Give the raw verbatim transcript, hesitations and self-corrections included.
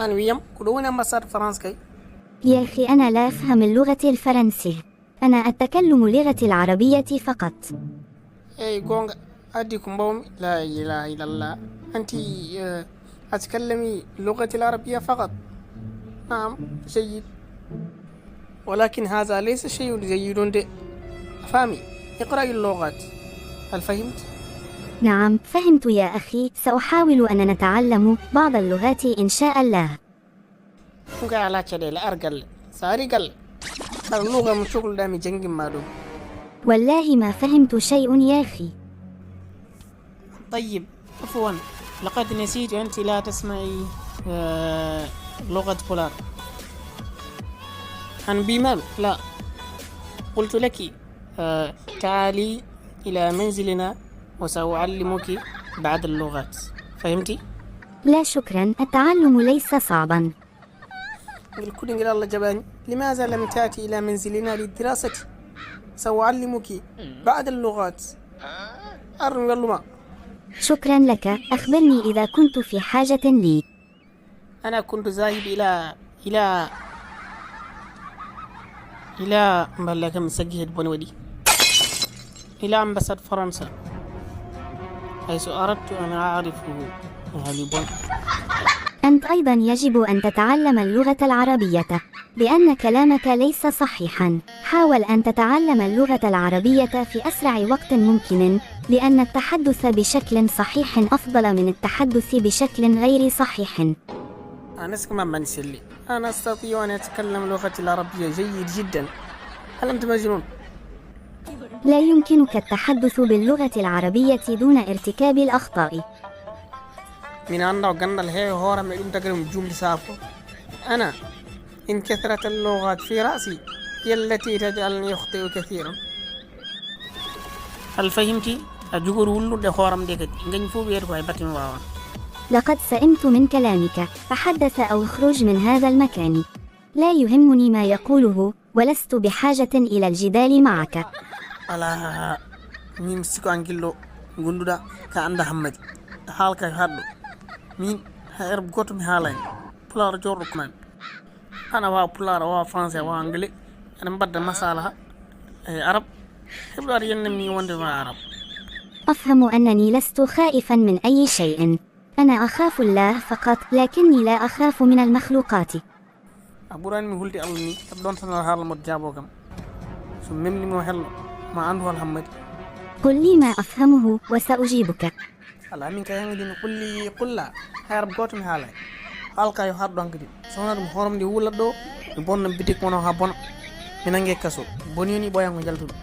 An wiyam ko ɗo woni ambassade France kay. يا أخي، أنا لا أفهم اللغة الفرنسية، أنا أتكلم لغتي العربية فقط. Eyi, goonga, addi ko mbawmi. La ilaha illallah. Anti, eh, atakallami lugati larabia fakat. Naam, jayyid. Walakin haza laysa shay'un jayyidun de. Fahmi, iqra il lugat. Hal fahimti? نعم، فهمت يا أخي، سأحاول أن أتعلم بعض اللغات إن شاء الله. Nga ala caɗeele, ar galle. Sa ari galle, ar luga mo cokluɗa mi janngin ma ɗum. والله ما فهمت شيء يا أخي. Tayyib, afwan, laqad nasitu anti la tasma'i, eh, lugat pular. An bimami la. Qultu laki, eh, taali ila manzilina wa sa uallimuki ba'd al-lughat. Fahimti? لا شكرا، التعلم ليس صعبا. Ngel kuɗi ngel Allah jaɓani. Limaza lam tati ila manzilina li dirasati? Sa uallimuki ba'd al-lughat. Ar ɗum walluma. شكرا لك، أخبرني إذا كنت في حاجة لي. Ana kuntu zahib ila, ila, ila, mballa kam saggi heɗ bone waɗi. Ila ambassade faransa. Hayso aradtu an arifu. Hali bon. أنت أيضا يجب أن تتعلم اللغة العربية، لأن كلامك ليس صحيحا. حاول أن تتعلم اللغة العربية في أسرع وقت ممكن، لأن التحدث بشكل صحيح أفضل من التحدث بشكل غير صحيح. Anas kama man selli. Ana astati'u an atakallama lughati al-arabiyya jayyid jiddan. Hal anta majnun? لا يمكنك التحدث باللغة العربية دون ارتكاب الأخطاء. Min anda o gandal heewe hooram e ɗum tagari mo jumdi saafo. Ana in kathrat al-lughat fi ra'si hiya allati taj'alni ukhti'u kathiran. Hal fahimti? A jogori wullude hooram de kadi. Gañ fof ɓeeto ko hay batte mi waawan. لقد سئمت من كلامك، تحدث أو اخرج من هذا المكان. لا يهمني ما يقوله، ولست بحاجة إلى الجدال معك. Ala, min siko an gillo gonduɗa ka anda hammadi. Haal kay haɗɗo. Min hay arab goto mi haalani. Pulaar jorɗo kuman. Ana waawa pulaar, a waawa français, a waawa anglais. Ana mbadda masala e arab. Heɓɗo ar yennami wonde ma arab. أفهم أنني لست خائفا من أي شيء. أنا أخاف الله فقط، لكني لا أخاف من المخلوقات. A ɓurani mi hulde Allah ni, ɗon tan a haala mo jaabo kam. So memni mo hello, ma andu hal hammadi. قل لي ما أفهمه وسأجيبك. Ala min ka yangi din qulli qulla. Hay arab goto mi haalay. Halka yo haɗɗo hankadi. Sona ɗum horam ndi wulat ɗo. Mi bonna bitik mono ha bona. Mi nange kaso. Boni ni ɓoyan ko jaltuɗo.